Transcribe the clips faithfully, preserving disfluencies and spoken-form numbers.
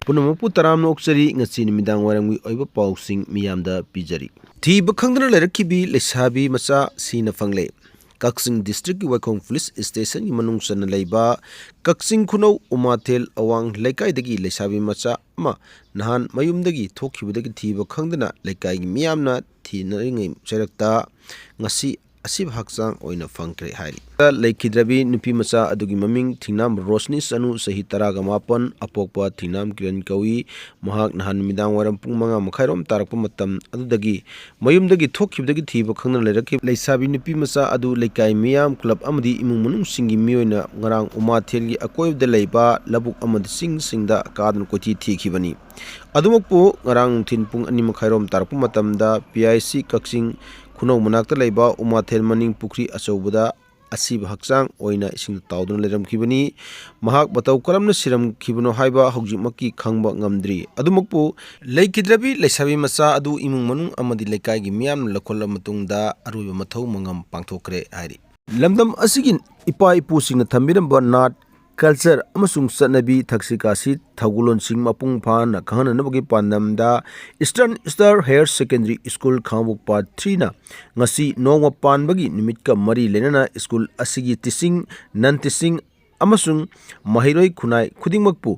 ꯄꯨꯝꯅꯃꯛꯄꯨ ꯇꯔꯥꯝꯅ ꯑꯣꯛꯆꯔꯤ꯫ ꯉꯁꯤ ꯅꯨꯃꯤꯗꯥꯡ ꯋꯥꯏꯔꯝꯒꯤ ꯑꯣꯏꯕ ꯄꯥꯎꯁꯤꯡ ꯃꯤꯌꯥꯝꯗ ꯄꯤꯖꯔꯤ꯫ ꯊꯤꯕ ꯈꯪꯗꯅ ꯂꯩꯔꯛꯈꯤꯕꯤ ꯂꯩꯁꯥꯕꯤ ꯃꯆꯥ ꯁꯤꯅ ꯐꯪꯂꯦ꯫ ꯀꯛꯆꯤꯡ ꯗꯤꯁꯇ꯭ꯔꯤꯛꯀꯤ ꯋꯥꯏꯈꯣꯡ ꯄꯨꯂꯤꯁ ꯁ꯭ꯇꯦꯁꯟꯒꯤ ꯃꯅꯨꯡ ꯆꯟꯅ ꯂꯩꯕ ꯀꯛꯆꯤꯡ ꯈꯨꯅꯧ ꯎꯃꯥꯊꯦꯜ ꯑꯋꯥꯡ ꯂꯩꯀꯥꯏꯗꯒꯤ ꯂꯩꯁꯥꯕꯤ ꯃꯆꯥ ꯑꯃ ꯅꯍꯥꯟ ꯃꯌꯨꯝꯗꯒꯤ ꯊꯣꯛꯈꯤꯕꯗꯒꯤ ꯊꯤꯕ ꯈꯪꯗꯅ ꯂꯩꯀꯥꯏꯒꯤ ꯃꯤꯌꯥꯝꯅ ꯊꯤꯅꯔꯤꯉꯩ ꯆꯩꯔꯛꯇ ꯉꯁꯤ ꯑꯁꯤꯕ ꯍꯛꯆꯥꯡ ꯑꯣꯏꯅ ꯐꯪꯈ꯭ꯔꯦ ꯍꯥꯏꯔꯤ꯫ ꯂꯩꯈꯤꯗ꯭ꯔꯕꯤ ꯅꯨꯄꯤ ꯃꯆꯥ ꯑꯗꯨꯒꯤ ꯃꯃꯤꯡ ꯊꯤꯡꯅꯥꯝ ꯔꯣꯁꯅꯤ ꯆꯅꯨ, ꯆꯍꯤ ꯇꯔꯥꯒ ꯃꯥꯄꯟ, ꯑꯄꯣꯛꯄ ꯊꯤꯡꯅꯥꯝ ꯀꯤꯔꯟ ꯀꯧꯏ꯫ ꯃꯍꯥꯛ ꯅꯍꯥꯟ ꯅꯨꯃꯤꯗꯥꯡ ꯋꯥꯏꯔꯝ ꯄꯨꯡ ꯃꯉꯥ ꯃꯈꯥꯏꯔꯣꯝ ꯇꯥꯔꯛꯄ ꯃꯇꯝ ꯑꯗꯨꯗꯒꯤ ꯃꯌꯨꯝꯗꯒꯤ ꯊꯣꯛꯈꯤꯕꯗꯒꯤ ꯊꯤꯕ ꯈꯪꯗꯅ ꯂꯩꯔꯛꯈꯤꯕ ꯂꯩꯁꯥꯕꯤ ꯅꯨꯄꯤ ꯃꯆꯥ ꯑꯗꯨ ꯂꯩꯀꯥꯏ ꯃꯤꯌꯥꯝ, ꯀ꯭ꯂꯕ ꯑꯃꯗꯤ ꯏꯃꯨꯡ ꯃꯅꯨꯡꯁꯤꯡꯒꯤ ꯃꯤꯑꯣꯏꯅ ꯉꯔꯥꯡ ꯎꯃꯥꯊꯦꯜꯒꯤ ꯑꯀꯣꯏꯕꯗ ꯂꯩꯕ ꯂꯧꯕꯨꯛ ꯑꯃꯗꯤ ꯆꯤꯡꯁꯤꯡꯗ ꯀꯥꯗꯨꯅ ꯀꯣꯏꯊꯤ ꯊꯤꯈꯤꯕꯅꯤ꯫ ꯑꯗꯨꯃꯛꯄꯨ ꯉꯔꯥꯡ ꯅꯨꯡꯊꯤꯜ ꯄꯨꯡ ꯑꯅꯤ ꯃꯈꯥꯏꯔꯣꯝ ꯇꯥꯔꯛꯄ ꯃꯇꯝꯗ ꯄꯤ ꯑꯥꯏ ꯁꯤ ꯀꯛꯆꯤꯡ ꯈꯨꯅꯧ ꯃꯅꯥꯛꯇ ꯂꯩꯕ ꯎꯃꯥꯊꯦꯜ ꯃꯅꯤꯡ ꯄꯨꯈ꯭ꯔꯤ ꯑꯆꯧꯕꯗ ꯑꯁꯤꯕ ꯍꯛꯆꯥꯡ ꯑꯣꯏꯅ ꯏꯁꯤꯡꯗ ꯇꯥꯎꯗꯨꯅ ꯂꯩꯔꯝꯈꯤꯕꯅꯤ꯫ ꯃꯍꯥꯛ ꯃꯇꯧ ꯀꯔꯝꯅ ꯁꯤꯔꯝꯈꯤꯕꯅꯣ ꯍꯥꯏꯕ ꯍꯧꯖꯤꯛꯃꯛꯀꯤ ꯈꯪꯕ ꯉꯝꯗ꯭ꯔꯤ꯫ ꯑꯗꯨꯃꯛꯄꯨ ꯂꯩꯈꯤꯗ꯭ꯔꯕꯤ ꯂꯩꯁꯥꯕꯤ ꯃꯆꯥ ꯑꯗꯨ ꯏꯃꯨꯡ ꯃꯅꯨꯡ ꯑꯃꯗꯤ ꯂꯩꯀꯥꯏꯒꯤ ꯃꯤꯌꯥꯝꯅ ꯂꯧꯈꯠꯂꯕ ꯃꯇꯨꯡꯗ ꯑꯔꯣꯏꯕ ꯃꯊꯧ ꯃꯉꯝ ꯄꯥꯡꯊꯣꯛꯈ꯭ꯔꯦ ꯍꯥꯏꯔꯤ꯫ ꯂꯝꯗꯝ ꯑꯁꯤꯒꯤ ꯏꯄꯥ ꯏꯄꯨꯁꯤꯡꯅ ꯊꯝꯕꯤꯔꯝꯕ ꯅꯥꯠ, ꯀꯜꯆꯔ ꯑꯃꯁꯨꯡ ꯆꯠꯅꯕꯤ, ꯊꯛꯁꯤ ꯈꯥꯁꯤ ꯊꯧꯒꯜꯂꯣꯟꯁꯤꯡ ꯃꯄꯨꯡ ꯐꯥꯅ ꯈꯪꯍꯟꯅꯕꯒꯤ ꯄꯥꯟꯗꯝꯗ Eastern Star Higher Secondary School ꯈꯥꯉꯕꯣꯛ Part three ꯅ ꯉꯁꯤ ꯅꯣꯡꯃ ꯄꯥꯟꯕꯒꯤ ꯅꯨꯃꯤꯠꯀ ꯃꯔꯤ ꯂꯩꯅꯅ ꯁ꯭ꯀꯨꯜ ꯑꯁꯤꯒꯤ teaching, non teaching ꯑꯃꯁꯨꯡ ꯃꯍꯩꯔꯣꯏ ꯈꯨꯟꯅꯥꯏ ꯈꯨꯗꯤꯡꯃꯛꯄꯨ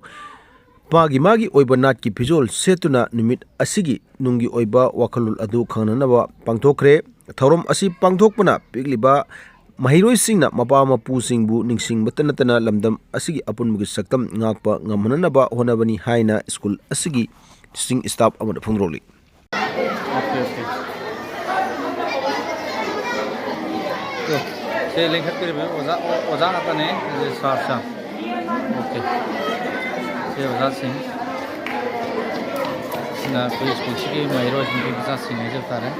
ꯃꯥꯒꯤ ꯃꯥꯒꯤ ꯑꯣꯏꯕ ꯅꯥꯠꯀꯤ ꯐꯤꯖꯣꯜ ꯁꯦꯠꯇꯨꯅ ꯅꯨꯃꯤꯠ ꯑꯁꯤꯒꯤ ꯅꯨꯡꯒꯤ ꯑꯣꯏꯕ ꯋꯥꯈꯜꯂꯣꯟ ꯑꯗꯨ ꯈꯪꯅꯅꯕ ꯄꯥꯡꯊꯣꯛꯈ꯭ꯔꯦ꯫ ꯊꯧꯔꯝ ꯑꯁꯤ ꯄꯥꯡꯊꯣꯛꯄꯅ ꯄꯤꯛꯂꯤꯕ ꯃꯍꯩꯔꯣꯏꯁꯤꯡꯅ ꯃꯄꯥ ꯃꯄꯨꯁꯤꯡꯕꯨ ꯅꯤꯡꯁꯤꯡꯕꯇ ꯅꯠꯇꯅ ꯂꯝꯗꯝ ꯑꯁꯤꯒꯤ ꯑꯄꯨꯟꯕꯒꯤ ꯁꯛꯇꯝ ꯉꯥꯛꯄ ꯉꯝꯍꯟꯅꯕ ꯍꯣꯠꯅꯕꯅꯤ ꯍꯥꯏꯅ ꯁ꯭ꯀꯨꯜ ꯑꯁꯤꯒꯤ teaching staff ꯑꯃꯅ ꯐꯣꯡꯗꯣꯔꯛꯂꯤ꯫ Okay, okay. ꯇꯨ, ꯁꯦ ꯂꯤꯡꯈꯠꯄꯤꯔꯤꯕ ꯑꯣꯖꯥ, ꯑꯣ-, ꯑꯣꯖꯥ ꯉꯥꯛꯇꯅꯦ, ꯁꯥꯔ, ꯁꯥꯔ꯫ ꯑꯣꯀꯦ꯫ ꯁꯦ ꯑꯣꯖꯥꯁꯤꯡ꯫ ꯁꯤꯅ ꯑꯩꯈꯣꯏ ꯁ꯭ꯀꯨꯜꯁꯤꯒꯤ ꯃꯍꯩꯔꯣꯏꯁꯤꯡꯒꯤ ꯃꯆꯥꯁꯤꯡ ꯍꯥꯏꯖꯕ ꯇꯥꯔꯦ꯫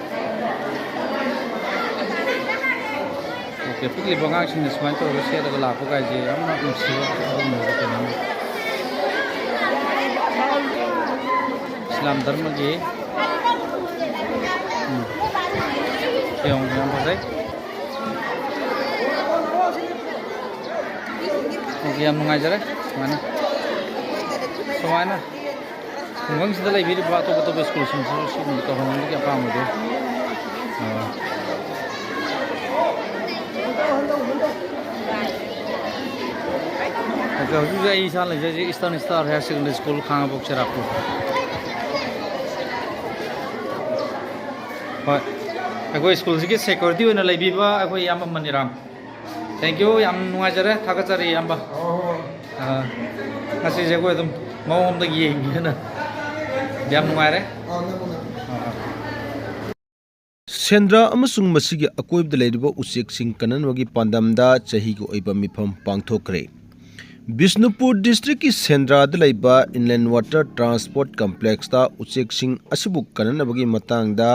ꯑꯣꯀꯦ, ꯄꯤꯛꯂꯤꯕ ꯑꯉꯥꯡꯁꯤꯡꯅ ꯁꯨꯃꯥꯏꯅ ꯇꯧꯔꯒ ꯁꯦꯠꯂꯒ ꯂꯥꯛꯄ ꯀꯥꯏꯁꯦ ꯌꯥꯝꯅ ꯅꯨꯡꯁꯤꯕ ꯑꯗꯨꯒꯨꯝꯂꯕ ꯀꯩꯅꯣꯅꯤ꯫ ꯏꯁꯂꯥꯝ ꯙꯔꯃꯒꯤ, ꯎꯝ꯫ ꯁꯤ ꯌꯦꯡꯉꯨ, ꯌꯥꯝ ꯐꯖꯩ꯫ ꯑꯣꯀꯦ, ꯌꯥꯝ ꯅꯨꯡꯉꯥꯏꯖꯔꯦ꯫ ꯁꯨꯃꯥꯏꯅ, ꯁꯨꯃꯥꯏꯅ ꯈꯨꯡꯒꯪꯁꯤꯗ ꯂꯩꯕꯤꯔꯤꯕ ꯑꯇꯣꯞ ꯑꯇꯣꯞꯄ ꯁ꯭ꯀꯨꯜꯁꯤꯡꯁꯤꯁꯨ ꯁꯤꯒꯨꯝꯕ ꯇꯧꯍꯟꯅꯤꯡꯕꯒꯤ ꯑꯄꯥꯝꯕꯗꯨ, ꯑ, ꯍꯧꯖꯤꯛ ꯍꯧꯖꯤꯛ ꯑꯩ ꯏꯁꯥ ꯂꯩꯖꯔꯤꯁꯦ Eastern Star Higher Secondary School, ꯈꯥꯉꯕꯣꯛ ꯆꯦꯔꯥꯄꯨ꯫ ꯍꯣꯏ, ꯑꯩꯈꯣꯏ ꯁ꯭ꯀꯨꯜꯁꯤꯒꯤ ꯁꯦꯀ꯭ꯌꯨꯔꯤꯇꯤ ꯑꯣꯏꯅ ꯂꯩꯕꯤꯕ ꯑꯩꯈꯣꯏ ꯏꯌꯥꯝꯕ ꯃꯅꯤꯔꯥꯝ꯫ Thank you, ꯌꯥꯝ ꯅꯨꯡꯉꯥꯏꯖꯔꯦ, ꯊꯥꯒꯠꯆꯔꯤ ꯏꯌꯥꯝꯕ꯫ ꯑ, ꯉꯁꯤꯁꯦ ꯑꯩꯈꯣꯏ ꯑꯗꯨꯝ ꯃꯑꯣꯡ ꯑꯃꯗ ꯌꯦꯡꯒꯦꯅ꯫ ꯌꯥꯝ ꯅꯨꯡꯉꯥꯏꯔꯦ꯫ ꯑ, ꯑ꯫ ꯁꯦꯟꯗ꯭ꯔꯥ ꯑꯃꯁꯨꯡ ꯃꯁꯤꯒꯤ ꯑꯀꯣꯏꯕꯗ ꯂꯩꯔꯤꯕ ꯎꯆꯦꯛꯁꯤꯡ ꯀꯟꯅꯅꯕꯒꯤ ꯄꯥꯟꯗꯝꯗ ꯆꯍꯤꯒꯤ ꯑꯣꯏꯕ ꯃꯤꯐꯝ ꯄꯥꯡꯊꯣꯛꯈ꯭ꯔꯦ꯫ ꯕꯤꯁꯅꯨꯄꯨꯔ ꯗꯤꯁꯇ꯭ꯔꯤꯛꯀꯤ ꯁꯦꯟꯗ꯭ꯔꯥꯗ ꯂꯩꯕ Inland Water Transport Complexꯇ ꯎꯆꯦꯛꯁꯤꯡ ꯑꯁꯤꯕꯨ ꯀꯟꯅꯅꯕꯒꯤ ꯃꯇꯥꯡꯗ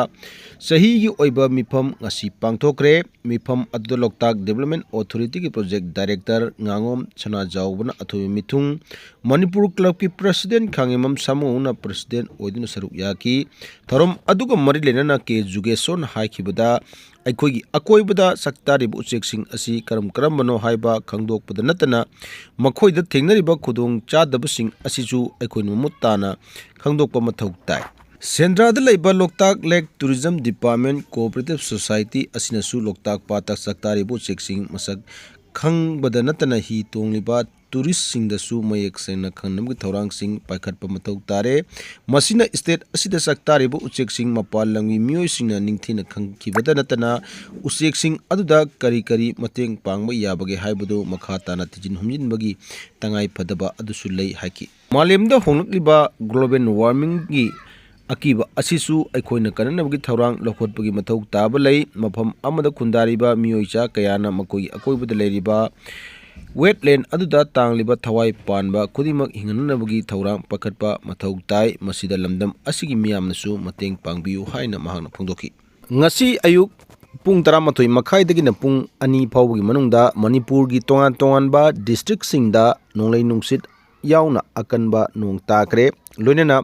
ꯆꯍꯤꯒꯤ ꯑꯣꯏꯕ ꯃꯤꯐꯝ ꯉꯁꯤ ꯄꯥꯡꯊꯣꯛꯈ꯭ꯔꯦ꯫ ꯃꯤꯐꯝ ꯑꯗꯨꯗ ꯂꯣꯛꯇꯥꯛ Development Authorityꯒꯤ project director ꯉꯥꯉꯣꯝ ꯁꯅꯥꯖꯥꯎꯕꯅ ꯑꯊꯣꯏꯕ ꯃꯤꯊꯨꯡ, ꯃꯅꯤꯄꯨꯔ clubꯀꯤ president ꯈꯥꯉꯦꯝꯕꯝ ꯁꯥꯃꯨꯅ president ꯑꯣꯏꯗꯨꯅ ꯁꯔꯨꯛ ꯌꯥꯈꯤ꯫ ꯊꯧꯔꯝ ꯑꯗꯨꯒ ꯃꯔꯤ ꯂꯩꯅꯅ ꯀꯦ ꯖꯨꯒꯦꯁꯣꯔꯅ ꯍꯥꯏꯈꯤꯕꯗ, ꯑꯩꯈꯣꯏꯒꯤ ꯑꯀꯣꯏꯕꯗ ꯆꯥꯛꯇꯥꯔꯤꯕ ꯎꯆꯦꯛꯁꯤꯡ ꯑꯁꯤ ꯀꯔꯝ ꯀꯔꯝꯕꯅꯣ ꯍꯥꯏꯕ ꯈꯪꯗꯣꯛꯄꯗ ꯅꯠꯇꯅ, ꯃꯈꯣꯏꯗ ꯊꯦꯡꯅꯔꯤꯕ ꯈꯨꯗꯣꯡ ꯆꯥꯗꯕꯁꯤꯡ ꯑꯁꯤꯁꯨ ꯑꯩꯈꯣꯏꯅ ꯃꯃꯨꯠ ꯇꯥꯅ ꯈꯪꯗꯣꯛꯄ ꯃꯊꯧ ꯇꯥꯏ꯫ ꯁꯦꯟꯗ꯭ꯔꯥꯗ ꯂꯩꯕ ꯂꯣꯛꯇꯥꯛ Lake Tourism Department Cooperative Society ꯑꯁꯤꯅꯁꯨ ꯂꯣꯛꯇꯥꯛ ꯄꯥꯠꯇ ꯆꯥꯛꯇꯥꯔꯤꯕ ꯎꯆꯦꯛꯁꯤꯡ ꯃꯁꯛ ꯈꯪꯕꯗ ꯅꯠꯇꯅ ꯍꯤ ꯇꯣꯡꯂꯤꯕ touristꯁꯤꯡꯗꯁꯨ ꯃꯌꯦꯛ ꯁꯦꯡꯅ ꯈꯪꯅꯕꯒꯤ ꯊꯧꯔꯥꯡꯁꯤꯡ ꯄꯥꯏꯈꯠꯄ ꯃꯊꯧ ꯇꯥꯔꯦ꯫ ꯃꯁꯤꯅ state ꯑꯁꯤꯗ ꯆꯥꯛꯇꯥꯔꯤꯕ ꯎꯆꯦꯛꯁꯤꯡ ꯃꯄꯥꯟ ꯂꯝꯒꯤ ꯃꯤꯑꯣꯏꯁꯤꯡꯅ ꯅꯤꯡꯊꯤꯅ ꯈꯪꯈꯤꯕꯗ ꯅꯠꯇꯅ, ꯎꯆꯦꯛꯁꯤꯡ ꯑꯗꯨꯗ ꯀꯔꯤ ꯀꯔꯤ ꯃꯇꯦꯡ ꯄꯥꯡꯕ ꯌꯥꯕꯒꯦ ꯍꯥꯏꯕꯗꯨ ꯃꯈꯥ ꯇꯥꯅ ꯊꯤꯖꯤꯟ ꯍꯨꯝꯖꯤꯟꯕꯒꯤ ꯇꯉꯥꯏ ꯐꯗꯕ ꯑꯗꯨꯁꯨ ꯂꯩ ꯍꯥꯏꯈꯤ꯫ ꯃꯥꯂꯦꯝꯗ ꯍꯣꯡꯂꯛꯂꯤꯕ global warmingꯒꯤ ꯑꯀꯤꯕ ꯑꯁꯤꯁꯨ ꯑꯩꯈꯣꯏꯅ ꯀꯟꯅꯅꯕꯒꯤ ꯊꯧꯔꯥꯡ ꯂꯧꯈꯠꯄꯒꯤ ꯃꯊꯧ ꯇꯥꯕ ꯂꯩ꯫ ꯃꯐꯝ ꯑꯃꯗ ꯈꯨꯟꯗꯥꯔꯤꯕ ꯃꯤꯑꯣꯏ ꯆꯥ ꯀꯌꯥꯅ ꯃꯈꯣꯏꯒꯤ ꯑꯀꯣꯏꯕꯗ ꯂꯩꯔꯤꯕ wetland ꯑꯗꯨꯗ ꯇꯥꯡꯂꯤꯕ ꯊꯋꯥꯏ ꯄꯥꯟꯕ ꯈꯨꯗꯤꯡꯃꯛ ꯍꯤꯡꯍꯟꯅꯕꯒꯤ ꯊꯧꯔꯥꯡ ꯄꯥꯏꯈꯠꯄ ꯃꯊꯧ ꯇꯥꯏ꯫ ꯃꯁꯤꯗ ꯂꯝꯗꯝ ꯑꯁꯤꯒꯤ ꯃꯤꯌꯥꯝꯅꯁꯨ ꯃꯇꯦꯡ ꯄꯥꯡꯕꯤꯌꯨ ꯍꯥꯏꯅ ꯃꯍꯥꯛꯅ ꯐꯣꯡꯗꯣꯛꯈꯤ꯫ ꯉꯁꯤ ꯑꯌꯨꯛ ꯄꯨꯡ ꯇꯔꯥꯃꯥꯊꯣꯏ ꯃꯈꯥꯏꯗꯒꯤꯅ ꯄꯨꯡ ꯑꯅꯤ ꯐꯥꯎꯕꯒꯤ ꯃꯅꯨꯡꯗ ꯃꯅꯤꯄꯨꯔꯒꯤ ꯇꯣꯉꯥꯟ ꯇꯣꯉꯥꯟꯕ districtꯁꯤꯡꯗ ꯅꯣꯡꯂꯩ ꯅꯨꯡꯁꯤꯠ ꯌꯥꯎꯅ ꯑꯀꯟꯕ ꯅꯣꯡ ꯇꯥꯈ꯭ꯔꯦ꯫ ꯂꯣꯏꯅꯅ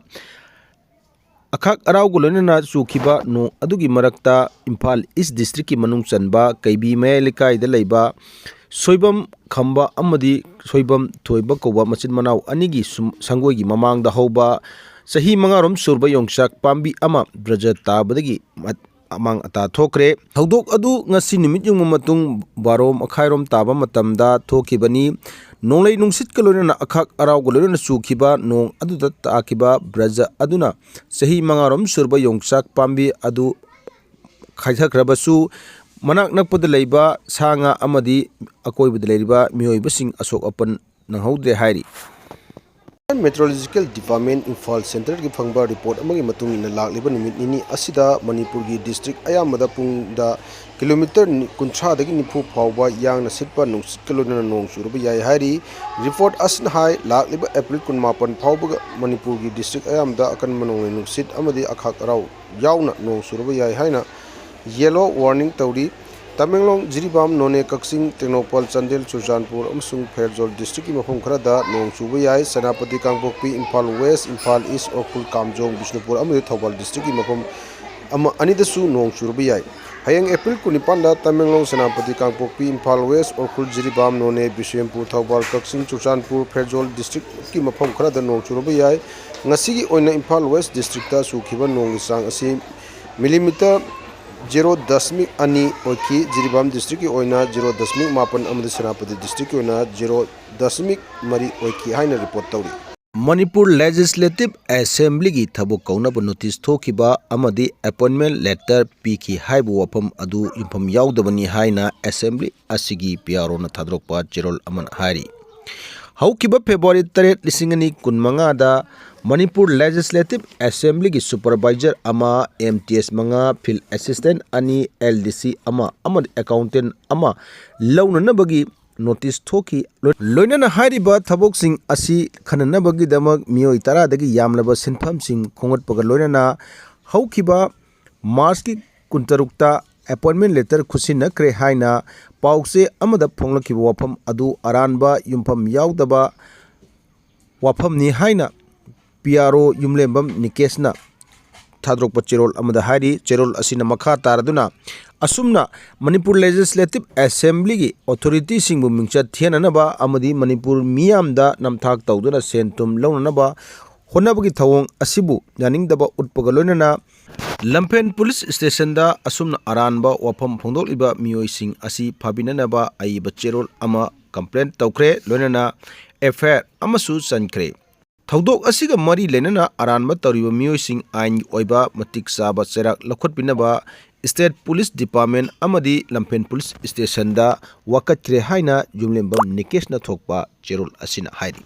ꯑꯈꯥꯛ ꯑꯔꯥꯎꯒ ꯂꯣꯏꯅꯅ ꯆꯨꯈꯤꯕ ꯅꯣꯡ ꯑꯗꯨꯒꯤ ꯃꯔꯛꯇ ꯏꯝꯐꯥꯜ East districtꯀꯤ ꯃꯅꯨꯡ ꯆꯟꯕ ꯀꯩꯕꯤ ꯃꯌꯥꯏ ꯂꯩꯀꯥꯏꯗ ꯂꯩꯕ ꯁꯣꯏꯕꯝ ꯈꯝꯕ ꯑꯃꯗꯤ ꯁꯣꯏꯕꯝ ꯊꯣꯏꯕ ꯀꯧꯕ ꯃꯆꯤꯟ ꯃꯅꯥꯎ ꯑꯅꯤꯒꯤ ꯁꯨꯝ-, ꯁꯪꯒꯣꯏꯒꯤ ꯃꯃꯥꯡꯗ ꯍꯧꯕ ꯆꯍꯤ ꯃꯉꯥꯔꯣꯝ ꯁꯨꯔꯕ ꯌꯣꯡꯆꯥꯛ ꯄꯥꯝꯕꯤ ꯑꯃ ꯕ꯭ꯔꯖ ꯇꯥꯕꯗꯒꯤ ꯃꯠ-, ꯑꯃꯥꯡ ꯑꯇꯥ ꯊꯣꯛꯈ꯭ꯔꯦ꯫ ꯊꯧꯗꯣꯛ ꯑꯗꯨ ꯉꯁꯤ ꯅꯨꯃꯤꯠ ꯌꯨꯡꯕ ꯃꯇꯨꯡ ꯕꯥꯔꯣ ꯃꯈꯥꯏꯔꯣꯝ ꯇꯥꯕ ꯃꯇꯝꯗ ꯊꯣꯛꯈꯤꯕꯅꯤ꯫ ꯅꯣꯡꯂꯩ ꯅꯨꯡꯁꯤꯠꯀ ꯂꯣꯏꯅꯅ ꯑꯈꯥꯛ ꯑꯔꯥꯎꯒ ꯂꯣꯏꯅꯅ ꯆꯨꯈꯤꯕ ꯅꯣꯡ ꯑꯗꯨꯗ ꯇꯥꯈꯤꯕ ꯕ꯭ꯔꯖ ꯑꯗꯨꯅ ꯆꯍꯤ ꯃꯉꯥꯔꯣꯝ ꯁꯨꯔꯕ ꯌꯣꯡꯆꯥꯛ ꯄꯥꯝꯕꯤ ꯑꯗꯨ ꯈꯥꯏꯊꯈ꯭ꯔꯕꯁꯨ, ꯃꯅꯥꯛ ꯅꯛꯄꯗ ꯂꯩꯕ ꯁꯥ ꯉꯥ ꯑꯃꯗꯤ ꯑꯀꯣꯏꯕꯗ ꯂꯩꯔꯤꯕ ꯃꯤꯑꯣꯏꯕꯁꯤꯡ ꯑꯁꯣꯛ ꯑꯄꯟ ꯅꯪꯍꯧꯗ꯭ꯔꯦ ꯍꯥꯏꯔꯤ꯫ Meteorological Department ꯏꯝꯐꯥꯜ ꯁꯦꯟꯇꯔꯒꯤ ꯐꯪꯕ ꯔꯤꯄꯣꯔꯠ ꯑꯃꯒꯤ ꯃꯇꯨꯡ ꯏꯟꯅ, ꯂꯥꯛꯂꯤꯕ ꯅꯨꯃꯤꯠ ꯅꯤꯅꯤ ꯑꯁꯤꯗ ꯃꯅꯤꯄꯨꯔꯒꯤ ꯗꯤꯁꯇ꯭ꯔꯤꯛ ꯑꯌꯥꯝꯕꯗ ꯄꯨꯡꯗ ꯀꯤꯂꯣꯃꯤꯇꯔ ꯅꯤ-, ꯀꯨꯟꯊ꯭ꯔꯥꯗꯒꯤ ꯅꯤꯐꯨ ꯐꯥꯎꯕ ꯌꯥꯡꯅ ꯁꯤꯠꯄ ꯅꯨꯡꯁꯤꯠꯀ ꯂꯣꯏꯅꯅ ꯅꯣꯡ ꯆꯨꯔꯕ ꯌꯥꯏ ꯍꯥꯏꯔꯤ꯫ ꯔꯤꯄꯣꯔꯠ ꯑꯁꯤꯅ ꯍꯥꯏ, ꯂꯥꯛꯂꯤꯕ ꯑꯦꯄ꯭ꯔꯤꯜ ꯀꯨꯟꯃꯥꯄꯟ ꯐꯥꯎꯕꯒ ꯃꯅꯤꯄꯨꯔꯒꯤ ꯗꯤꯁꯇ꯭ꯔꯤꯛ ꯑꯌꯥꯝꯕꯗ ꯑꯀꯟꯕ ꯅꯣꯡꯂꯩ ꯅꯨꯡꯁꯤꯠ ꯑꯃꯗꯤ ꯑꯈꯥꯛ ꯑꯔꯥꯎ ꯌꯥꯎꯅ ꯅꯣꯡ ꯆꯨꯔꯕ ꯌꯥꯏ ꯍꯥꯏꯅ ꯌꯦꯂꯣ ꯋꯥꯔꯅꯤꯡ ꯇꯧꯔꯤ꯫ ꯇꯃꯦꯡꯂꯣꯡ, ꯖꯤꯔꯤꯕꯥꯝ, ꯅꯣꯅꯦ, ꯀꯛꯆꯤꯡ, ꯇꯦꯡꯅꯧꯄꯜ, ꯆꯥꯟꯗꯦꯜ, ꯆꯨꯔꯆꯥꯟꯄꯨꯔ ꯑꯃꯁꯨꯡ ꯐꯦꯔꯖꯣꯜ ꯗꯤꯁꯇ꯭ꯔꯤꯛꯀꯤ ꯃꯐꯝ ꯈꯔꯗ ꯅꯣꯡ ꯆꯨꯕ ꯌꯥꯏ꯫ ꯁꯦꯅꯥꯄꯇꯤ, ꯀꯥꯡꯄꯣꯛꯄꯤ, ꯏꯝꯐꯥꯜ ꯋꯦꯁ, ꯏꯝꯐꯥꯜ ꯏꯁ, ꯎꯈ꯭ꯔꯨꯜ, ꯀꯥꯝꯖꯣꯡ, ꯕꯤꯁꯅꯨꯄꯨꯔ ꯑꯃꯗꯤ ꯊꯧꯕꯥꯜ ꯗꯤꯁꯇ꯭ꯔꯤꯛꯀꯤ ꯃꯐꯝ ꯑꯃ ꯑꯅꯤꯗꯁꯨ ꯅꯣꯡ ꯆꯨꯔꯕ ꯌꯥꯏ꯫ ꯍꯌꯦꯡ ꯑꯦꯄ꯭ꯔꯤꯜ ꯀꯨꯟꯅꯤꯄꯥꯟꯗ ꯇꯃꯦꯡꯂꯣꯡ, ꯁꯦꯅꯥꯄꯇꯤ, ꯀꯥꯡꯄꯣꯛꯄꯤ, ꯏꯝꯐꯥꯜ ꯋꯦꯁ, ꯎꯈ꯭ꯔꯨꯜ, ꯖꯤꯔꯤꯕꯥꯝ, ꯅꯣꯅꯦ, ꯕꯤꯁꯦꯝꯄꯨꯔ, ꯊꯧꯕꯥꯜ, ꯀꯛꯆꯤꯡ, ꯆꯨꯔꯆꯥꯟꯄꯨꯔ, ꯐꯦꯔꯖꯣꯜ ꯗꯤꯁꯇ꯭ꯔꯤꯛꯀꯤ ꯃꯐꯝ ꯈꯔꯗ ꯅꯣꯡ ꯆꯨꯔꯕ ꯌꯥꯏ꯫ ꯉꯁꯤꯒꯤ ꯑꯣꯏꯅ ꯏꯝꯐꯥꯜ ꯋꯦꯁ ꯗꯤꯁꯇ꯭ꯔꯤꯛꯇ ꯆꯨꯈꯤꯕ ꯅꯣꯡꯒꯤ ꯆꯥꯡ ꯑꯁꯤ ꯃꯤꯂꯤꯃꯤꯇꯔ ꯖꯤꯔꯣ ꯗꯁꯃꯤꯛ ꯑꯅꯤ ꯑꯣꯏꯈꯤ꯫ ꯖꯤꯔꯤꯕꯥꯝ ꯗꯤꯁꯇ꯭ꯔꯤꯛꯀꯤ ꯑꯣꯏꯅ ꯖꯤꯔꯣ ꯗꯁꯃꯤꯛ ꯃꯥꯄꯟ ꯑꯃꯗꯤ ꯁꯦꯅꯥꯄꯇꯤ ꯗꯤꯁꯇ꯭ꯔꯤꯛꯀꯤ ꯑꯣꯏꯅ ꯖꯤꯔꯣ ꯗꯁꯃꯤꯛ ꯃꯔꯤ ꯑꯣꯏꯈꯤ ꯍꯥꯏꯅ ꯔꯤꯄꯣꯔꯠ ꯇꯧꯔꯤ꯫ ꯃꯅꯤꯄꯨꯔ ꯂꯦꯖꯤꯁꯂꯦꯇꯤꯚ ꯑꯦꯁꯦꯝꯕ꯭ꯂꯤꯒꯤ ꯊꯕꯛ ꯀꯧꯅꯕ ꯅꯣꯇꯤꯁ ꯊꯣꯛꯈꯤꯕ ꯑꯃꯗꯤ ꯑꯦꯄꯣꯏꯟꯃꯦꯟ ꯂꯦꯇꯔ ꯄꯤꯈꯤ ꯍꯥꯏꯕ ꯋꯥꯐꯝ ꯑꯗꯨ ꯌꯨꯝꯐꯝ ꯌꯥꯎꯗꯕꯅꯤ ꯍꯥꯏꯅ ꯑꯦꯁꯦꯝꯕ꯭ꯂꯤ ꯑꯁꯤꯒꯤ ꯄꯤ ꯑꯥꯔ ꯑꯣꯅ ꯊꯥꯗꯣꯔꯛꯄ ꯆꯦꯔꯣꯜ ꯑꯃꯅ ꯍꯥꯏꯔꯤ꯫ ꯍꯧꯈꯤꯕ ꯐꯦꯕ꯭ꯔꯨꯋꯥꯔꯤ ꯇꯔꯦꯠ, ꯂꯤꯁꯤꯡ ꯑꯅꯤ ꯀꯨꯟꯃꯉꯥꯗ ꯃꯅꯤꯄꯨꯔ ꯂꯦꯖꯤꯁꯂꯦꯇꯤꯚ ꯑꯦꯁꯦꯝꯕ꯭ꯂꯤꯒꯤ ꯁꯨꯄꯔꯚꯥꯏꯖꯔ ꯑꯃ, ꯑꯦꯝ ꯇꯤ ꯑꯦꯁ ꯃꯉꯥ, ꯐꯤꯜꯗ ꯑꯦꯁꯤꯁꯇꯦꯟꯠ ꯑꯅꯤ, ꯑꯦꯜ ꯗꯤ ꯁꯤ ꯑꯃ ꯑꯃꯗꯤ ꯑꯦꯀꯥꯎꯟꯇꯦꯟꯠ ꯑꯃ ꯂꯧꯅꯅꯕꯒꯤ ꯅꯣꯇꯤꯁ ꯊꯣꯛꯈꯤ꯫ ꯂꯣꯏ-, ꯂꯣꯏꯅꯅ ꯍꯥꯏꯔꯤꯕ ꯊꯕꯛꯁꯤꯡ ꯑꯁꯤ ꯈꯟꯅꯅꯕꯒꯤꯗꯃꯛ ꯃꯤꯑꯣꯏ ꯇꯔꯥꯗꯒꯤ ꯌꯥꯝꯂꯕ ꯁꯤꯟꯐꯝꯁꯤꯡ ꯈꯣꯝꯒꯠꯄꯒ ꯂꯣꯏꯅꯅ ꯍꯧꯈꯤꯕ ꯃꯥꯔꯆꯀꯤ ꯀꯨꯟꯇꯔꯨꯛꯇ ꯑꯦꯄꯣꯏꯟꯃꯦꯟ ꯂꯦꯇꯔ ꯈꯨꯠꯁꯤꯟꯅꯈ꯭ꯔꯦ ꯍꯥꯏꯅ ꯄꯥꯎꯆꯦ ꯑꯃꯗ ꯐꯣꯡꯂꯛꯈꯤꯕ ꯋꯥꯐꯝ ꯑꯗꯨ ꯑꯔꯥꯟꯕ, ꯌꯨꯝꯐꯝ ꯌꯥꯎꯗꯕ ꯋꯥꯐꯝꯅꯤ ꯍꯥꯏꯅ ꯄꯤ ꯑꯥꯔ ꯑꯣ ꯌꯨꯝꯂꯦꯝꯕꯝ ꯅꯤꯀꯦꯁꯅ ꯊꯥꯗꯣꯔꯛꯄ ꯆꯦꯔꯣꯜ ꯑꯃꯗ ꯍꯥꯏꯔꯤ꯫ ꯆꯦꯔꯣꯜ ꯑꯁꯤꯅ ꯃꯈꯥ ꯇꯥꯔꯗꯨꯅ ꯑꯁꯨꯝꯅ ꯃꯅꯤꯄꯨꯔ ꯂꯦꯖꯤꯁꯂꯦꯇꯤꯚ ꯑꯦꯁꯦꯝꯕ꯭ꯂꯤꯒꯤ ꯑꯣꯊꯣꯔꯤꯇꯤꯁꯤꯡꯕꯨ ꯃꯤꯡꯆꯠ ꯊꯤꯍꯟꯅꯅꯕ ꯑꯃꯗꯤ ꯃꯅꯤꯄꯨꯔ ꯃꯤꯌꯥꯝꯗ ꯅꯝꯊꯥꯛ ꯇꯧꯗꯨꯅ ꯁꯦꯟ ꯊꯨꯝ ꯂꯧꯅꯅꯕ ꯍꯣꯠꯅꯕꯒꯤ ꯊꯧꯑꯣꯡ ꯑꯁꯤꯕꯨ ꯌꯥꯅꯤꯡꯗꯕ ꯎꯠꯄꯒ ꯂꯣꯏꯅꯅ ꯂꯝꯐꯦꯟ ꯄꯨꯂꯤꯁ ꯁ꯭ꯇꯦꯁꯟꯗ ꯑꯁꯨꯝꯅ ꯑꯔꯥꯟꯕ ꯋꯥꯐꯝ ꯐꯣꯡꯗꯣꯛꯂꯤꯕ ꯃꯤꯑꯣꯏꯁꯤꯡ ꯑꯁꯤ ꯐꯥꯕꯤꯅꯅꯕ ꯑꯏꯕ ꯆꯦꯔꯣꯜ ꯑꯃ ꯀꯝꯄ꯭ꯂꯦꯟ ꯇꯧꯈ꯭ꯔꯦ, ꯂꯣꯏꯅꯅ ꯑꯦꯐ ꯑꯥꯏ ꯑꯥꯔ ꯑꯃꯁꯨ ꯆꯟꯈ꯭ꯔꯦ꯫ ꯊꯧꯗꯣꯛ ꯑꯁꯤꯒ ꯃꯔꯤ ꯂꯩꯅꯅ ꯑꯔꯥꯟꯕ ꯇꯧꯔꯤꯕ ꯃꯤꯑꯣꯏꯁꯤꯡ ꯑꯥꯏꯟꯒꯤ ꯑꯣꯏꯕ ꯃꯇꯤꯛ ꯆꯥꯕ ꯆꯩꯔꯥꯛ ꯂꯧꯈꯠꯄꯤꯅꯕ ꯁ꯭ꯇꯦꯠ ꯄꯨꯂꯤꯁ ꯗꯤꯄꯥꯔꯠꯃꯦꯟ ꯑꯃꯗꯤ ꯂꯝꯐꯦꯟ ꯄꯨꯂꯤꯁ ꯁ꯭ꯇꯦꯁꯟꯗ ꯋꯥꯀꯠꯈ꯭ꯔꯦ ꯍꯥꯏꯅ ꯌꯨꯝꯂꯦꯝꯕꯝ ꯅꯤꯀꯦꯁꯅ ꯊꯣꯛꯄ ꯆꯦꯔꯣꯜ ꯑꯁꯤꯅ ꯍꯥꯏꯔꯤ꯫